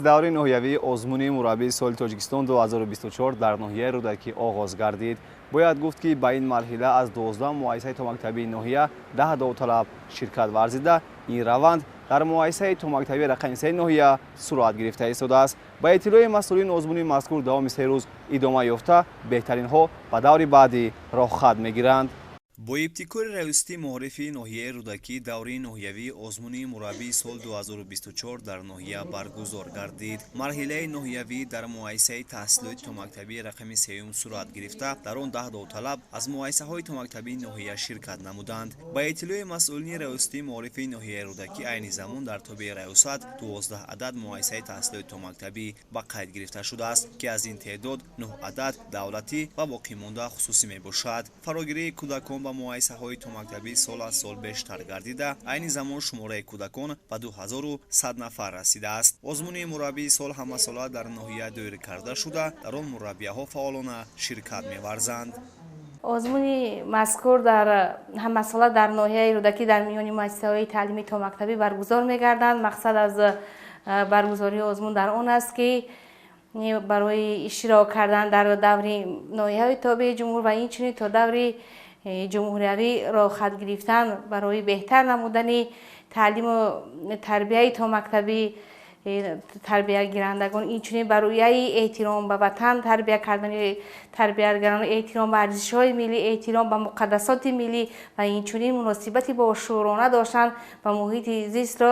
Даври ноҳиявии озмуни мураббии соли Тоҷикистон 2024 дар ноҳияи Рӯдакӣ оғоз гардид. Бояд гуфт, ки ба ин марҳила аз 12 муассисаи томактабии ноҳия 10 довталаб ширкат варзида, ин раванд дар муассисаи томактабии рақами 3 ноҳия сурат гирифта истодааст. Ба иттилои масъулин, озмуни мазкур давоми 3 рӯз идома ёфта, беҳтаринҳо ба даври баъдӣ роҳхат мегиранд. Бо ибтикори Раёсати маорифи ноҳияи Рӯдакӣ даври ноҳиявии озмуни мураббии сол 2024 дар ноҳия баргузор гардид. Марҳилаи ноҳиявӣ дар муассисаи таҳсилоти томактабии рақами сеюм сурат гирифта, дар он 10 довталаб аз муассисаҳои томактабии ноҳия ширкат намуданд. Ба иттилои масъулини Раёсати маорифи ноҳияи Рӯдакӣ, айни замон дар тобеи раёсат 12 адад муассисаи таҳсилоти томактабӣ ба қайд гирифта шудааст, ки аз ин теъдод 9 адад давлатӣ ва боқимонда хусусӣ мебошад. Фарогирии кӯдакон ба муассисаҳои томактабӣ сол аз сол бештар гардида, айни замон шумораи кӯдакон ба 2100 нафар расидааст. Озмуни мураббии сол ҳамасола дар ноҳия доир карда шуда, дар он мураббияҳо фаъолона ширкат меварзанд. Озмуни мазкур дар ҳамасола дар ноҳияи Рӯдакӣ дар миёни муассисаҳои таълимии томактабӣ баргузор мегарданд. Мақсад аз баргузории озмун дар он аст, ки барои иштирок кардан дар даври ноҳияҳои тобеи ҷумҳур ва инчунин то даври ҷумҳуриявӣ роҳхат гирифтан, барои беҳтар намудани таълиму тарбияи томактабӣ тарбиягирандагон, инчунин ба рӯяи эҳтиром ба ватан тарбия кардани тарбиятгарон, эҳтиром ба арзишҳои миллӣ, эҳтиром ба муқаддасоти миллӣ ва инчунин муносибати бошуурона доштан ба муҳити зистро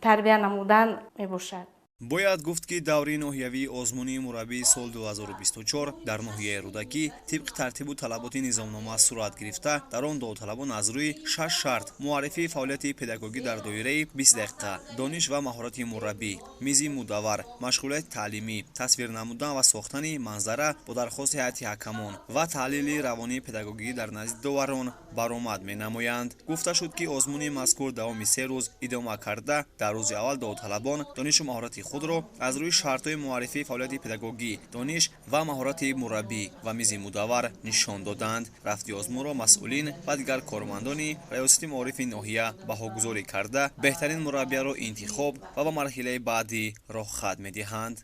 тарбия намудан мебошад. Бояд гуфт, ки даври ноҳиявии озмуни мураббии сол 2024 дар ноҳияи Рӯдакӣ тибқи тартибу талаботи низомнома сурат гирифта, дар он довталабон аз рӯи шаш шарт: муаррифии фаъолияти педагогӣ дар доираи 20 дақиқа, дониш ва маҳорати мураббӣ, мизи мудаввар, машғулияти таълимӣ, тасвир намудан ва сохтани манзара бо дархости ҳайати ҳакамон ва таҳлили равонии педагогӣ дар назди доварон баромад менамоянд. Гуфта шуд, ки озмуни мазкур давоми 3 рӯз идома карда, дар рӯзи аввал довталабон донишу маҳорати худро аз рӯи шартҳои муаррифии фаъолияти педагогӣ, дониш ва маҳорати мураббӣ ва мизи мудаввар нишон доданд. Рафти озмунро масъулин ва дигар кормандони Раёсати маорифи ноҳия баҳогузорӣ карда, беҳтарин мураббияро интихоб ва ба марҳилаи баъдӣ роҳхат медиҳанд.